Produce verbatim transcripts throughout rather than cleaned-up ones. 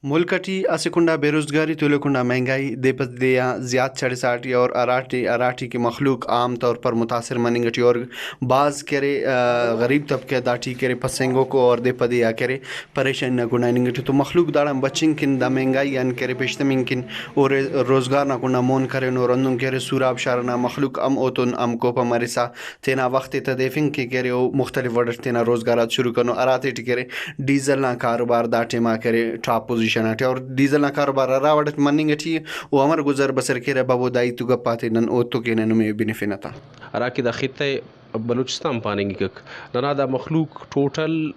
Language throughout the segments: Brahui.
ملک اٹی اسہ کنڈا بے روزگاری، تولہ کنڈا مہنگائی، دے پہ دے آ زیات چڑھساٹی اور ہراٹی ہراٹی کہ مخلوق عام طور پر متاثر مننگ اٹی اور بھاز کرے، آ، غریب طبقہ داٹی کرے پسینگوکو اور دے پہ دے آ کرے پریشانی نا کنڈا ہننگ اٹی۔ تو مخلوق داڑان بچنگ کن، دا مہنگائی آن کرے پیشتمنگ کن، اور روزگار نا کنڈا مون کرینو اور ہندن کرے سوراب شار نا مخلوق ہم اوتون ہم کوپہ مرسا تینا وخت ءِ تدیفنگ کہ کرے، او مختلف وڑ اٹ تینا روزگار آتے شروع کرینو۔ ہراتیٹی کرے ڈیزل نا کاروبار دا ٹائما کرے ٹاپ پوزیشن اٹی، اور ڈیزل نا کاروبار ہرا وڑ اٹ مننگ اٹی ءِ، او امر گزر بسر کیرہ ببو، دا ہیت و گپ آتے نن اوتو کینہ نمے بنفنہ تا۔ ہراکہ دا خطہ بلوچستان پاننگک، ننا دا مخلوق ٹوٹل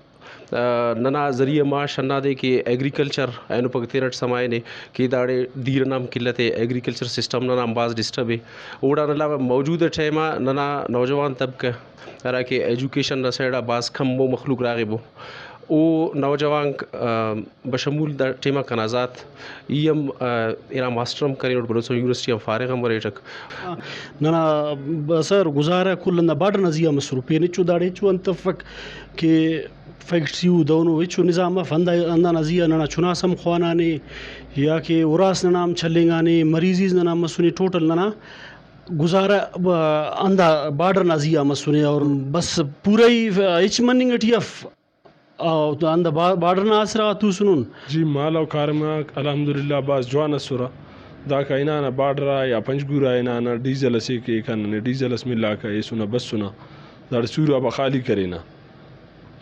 آ، ننا ذریعہ معاش ہندادے کہ ایگریکلچر اینو پک تینٹ سمائنے کہ داڑے دیر انا ہم قلت ءِ، ایگریکلچر سسٹم ننا ہم بھاز ڈسٹرب ءِ۔ اوڑان علاوہ موجودہ ٹائم آ ننا نوجوان طبقہ ہراکہ ایجوکیشن نا سائیڈ آ بھاز کم ءُ مخلوق راغبو، او نوجوانک، آ، بشمول دا ٹائم آ کنا ذات ای ہم، آ، ارا ماسٹر ہم کرینٹ، بلوچستان یونیورسٹی آن فارغ ہم مریٹک۔ ننا بسر گزارہ کل ہندا بارڈر نا زیہا مسر، پین ہچو داڑے ہچو انت افک کہ فیکٹری ءُ دہنو ہچو نظام اف، ہندا ہندانا زیہا ننا چناس ہم خوانانے یا کہ اراس ننا ہم چلینگانے، مریضیز ننا ہم مسنے، ٹوٹل ننا گزارہ، آ، ہندا بارڈر نا زیہا مسنے اور بس پورا ہی ہچ مننگ ٹی اف۔ آ، ہندا با-، بارڈر نا آسرا غا توسنن۔ جی، مال و کاریم آک الحمدللہ بھاز جوان اسرہ۔ داکا ہنانہ بارڈر آ یا پنجگور آ ہنانہ، ڈیزل اسے کیکہ، ننے ڈیزل اس ملاکہ، ایسنہ بسنہ، داڑے سوراب آ خالی کرینہ۔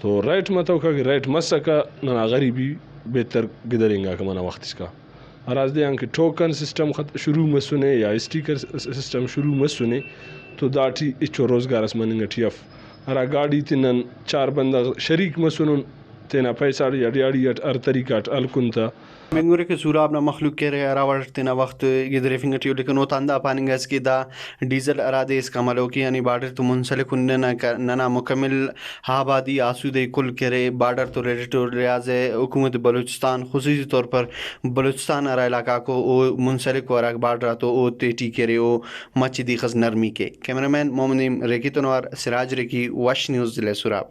تو ریٹ متوکہ، اگہ ریٹ مسکہ، ننا غریبی بہتر گدرینگاکہ منہ وخت اسکا۔ ہرادے آن کہ ٹوکن سسٹم خت-، شروع مسنے یا اسٹیکر س-، سسٹم شروع مسنے تو داٹی ہچو روزگار اس مننگ ٹی اف۔ ہرا گاڈی تے نن چار بندغ شریک مسنن، تینا پیسہ ٹی یا ڈیہاڑی اٹ ہر طریقہ اٹ ہلکن تہ۔ ہندن کہ سوراب نا مخلوق کہ ارے ہرا وڑ تینا وخت گدریفنگ ٹی ءُ، لیکن اوتا ہندا پاننگ ئس کہ دا ڈیزل ہرادے اسکان ملوکے یعنی بارڈر تو منسلک ءُ، ننا ک-، ننا مکمل آبادی آسودہ کل کرے بارڈر تو ریلیٹڈ ءُ، لہٰذا حکومت بلوچستان خصوصی طور پر بلوچستان ہرا علاقہ کو او منسلک ءُ، ہرا بارڈر آتو او تیٹی کرے او مچ دے خس نرمی کے۔ کیمرہ مین محمد نعیم ریکی تون اوار سراج ریکی، وش نیوز، ضلع سوراب۔